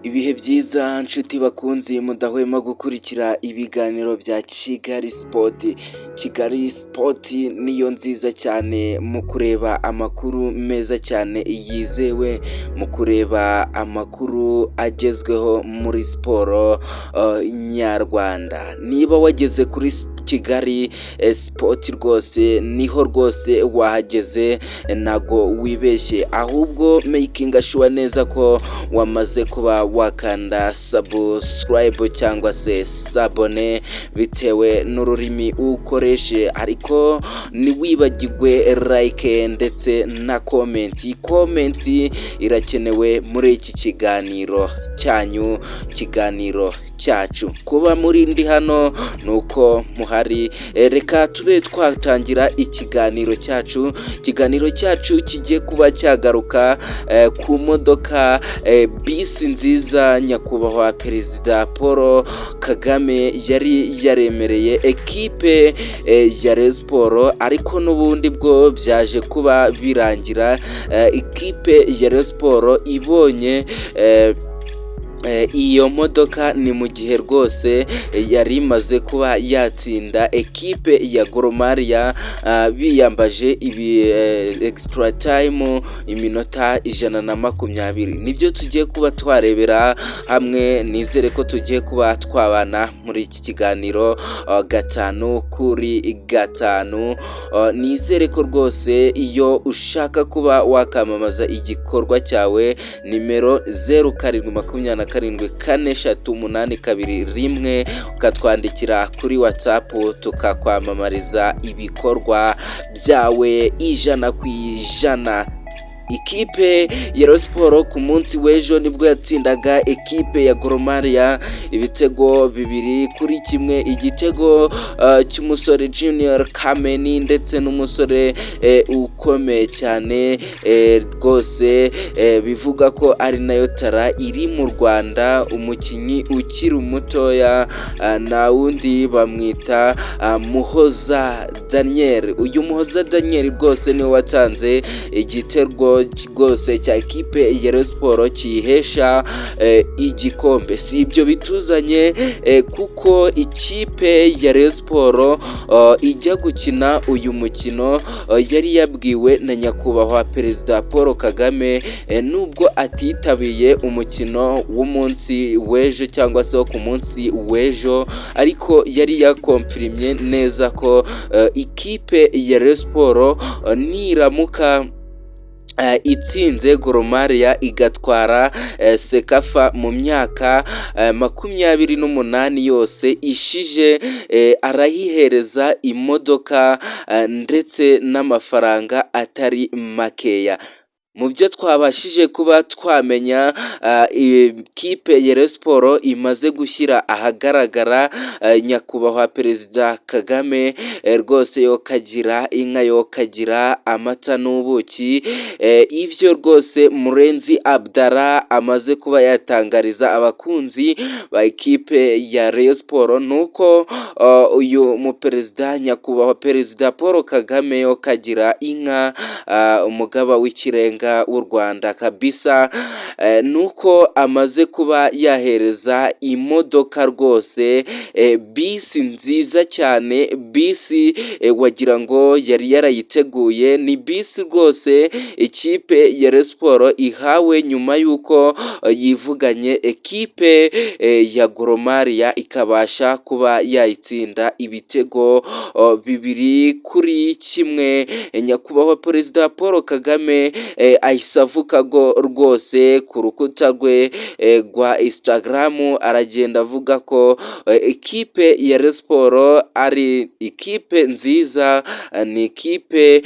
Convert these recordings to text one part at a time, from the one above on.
Ibihe byiza nshuti bakunzi mudahwema gukurikira ibiganiro bya Kigali Sport. Kigali Sport niyo nziza cyane mu kureba amakuru meza cyane yizewe, mu kureba amakuru agezweho muri siporo nyarwanda. Niba wageze kuri Kigali Sport rwose niho rwose wahageze, ntago wibeshye, ahubwo making sure neza ko wamaze kuba wakanda subscribe cyangwa se s'abonner bitewe n'ururimi ukoreshe, ariko ntiwibagirwe like ndetse na comment. Comment irakenewe muri iki kiganiro cyanyu, kiganiro cyacu. Kuba muri ndi hano ni uko muhari. Reka tube twatangira ikiganiro cyacu. Ikiganiro cyacu kigiye kuba cyagaruka ku modoka bisi nziza nyakubahwa Perezida Paul Kagame yari yaremereye ekipe ya Rayon Sports, ariko n'ubundi bwo byaje kuba birangira ikipe ya Rayon Sports ibonye iyo modoka. Ni mu gihe rwose yari imaze kuba yatsinda ekipe ya Gor Mahia biyambaje ibi extra time, iminota 120. Nibyo tugiye kuba twarebera hamwe. Nizere ko tugiye kuba twabana muri iki kiganiro 5 kuri 5. Nizere ko rwose iyo ushaka kuba wakamamaza igikorwa cyawe, nimero 0727 4388 21, ukatwandikira kuri WhatsApp tukakwamamariza ibikorwa byawe 100%. Ikipe ya Rayon Sports ku munsi w'ejo nibwo yatsindaga ekipe ya Gor Mahia ibitego 2-1, igitego cy'umusore Junior Kameni ndetse n'umusore ukomeye cyane rwose, bivuga ko ari nayo talent iri mu Rwanda, umukinnyi ukiri mutoya, nta wundi bamwita Muhoza Daniel. Uyu Muhoza Daniel rwose niwe watanze igitego rwose cya ekipe ya Rayon Sports kiyihesha igikombe. Si ibyo bituzanye, kuko ikipe ya Rayon Sports ijya gukina uyu mukino yari yabwiwe na nyakubahwa Perezida Paul Kagame, nubwo atitabiriye umukino w'umunsi w'ejo cyangwa se wo ku munsi w'ejo, ariko yari yakomfirimye neza ko ikipe ya Rayon Sports niramuka itsinze Gor Mahia igatwara CECAFA mu myaka 28 yose ishije, arayihereza imodoka ndetse n'amafaranga atari makeya. Mu byo twabashije kuba twamenya, ikipe ya Rayon Sports imaze gushyira ahagaragara, nyakubahwa Perezida Kagame rwose yokagira inka, yokagira amata n'ubuki. Ibyo rwose Murenzi Abdallah amaze kuba yatangariza abakunzi ba ekipe ya Rayon Sports ni uko uyu muperezida, nyakubahwa Perezida Paul Kagame, yokagira inka, umugaba w'ikirenga w'u Rwanda kabisa, ni uko amaze kuba yahereza imodoka rwose, bisi nziza cyane, bisi wagira ngo yari yarayiteguye. Ni bisi rwose ikipe ya Rayon Sports ihawe nyuma y'uko yivuganye ekipe ya Gor Mahia ikabasha kuba yayitsinda ibitego 2-1. Nyakubahwa Perezida Paul Kagame ahise avuga ko rwose ku rukuta rwe rwa Instagram aragenda avuga ko ikipe ya Rayon Sports ari ikipe nziza, ni ikipe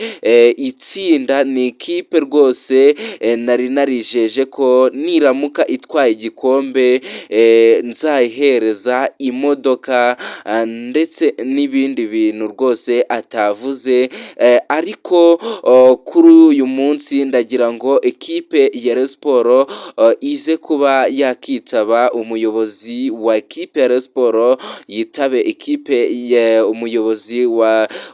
itsinda, ni ikipe rwose nari narijeje ko niramuka itwaye igikombe nzayihereza imodoka ndetse n'ibindi bintu rwose atavuze. Ariko kuri uyu munsi ndagira Ndagira ngo ekipe ya Rayon Sports ize kuba yakitaba umuyobozi wa ekipe ya Rayon Sports, yitabe ekipe ya umuyobozi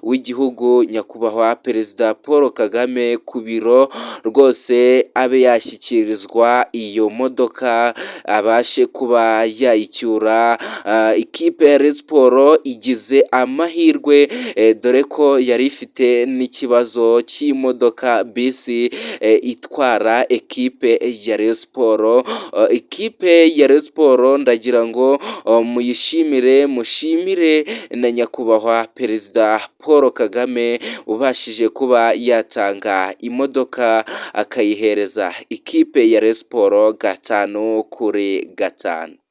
w'igihugu nyakubahwa Perezida Paul Kagame ku biro rwose, abe yashyikirizwa iyo modoka abashe kuba yayicyura. Ikipe ya Rayon Sports igize amahirwe, dore ko yari ifite n'ikibazo cy'imodoka bisi itwara ekipe ya Rayon Sports. Ikipe ya Rayon Sports ndagira ngo muyishimire, mushimire na nyakubahwa Perezida Paul Kagame ubashije kuba yatanga imodoka akayihereza ikipe ya Rayon Sports 5 kuri 5.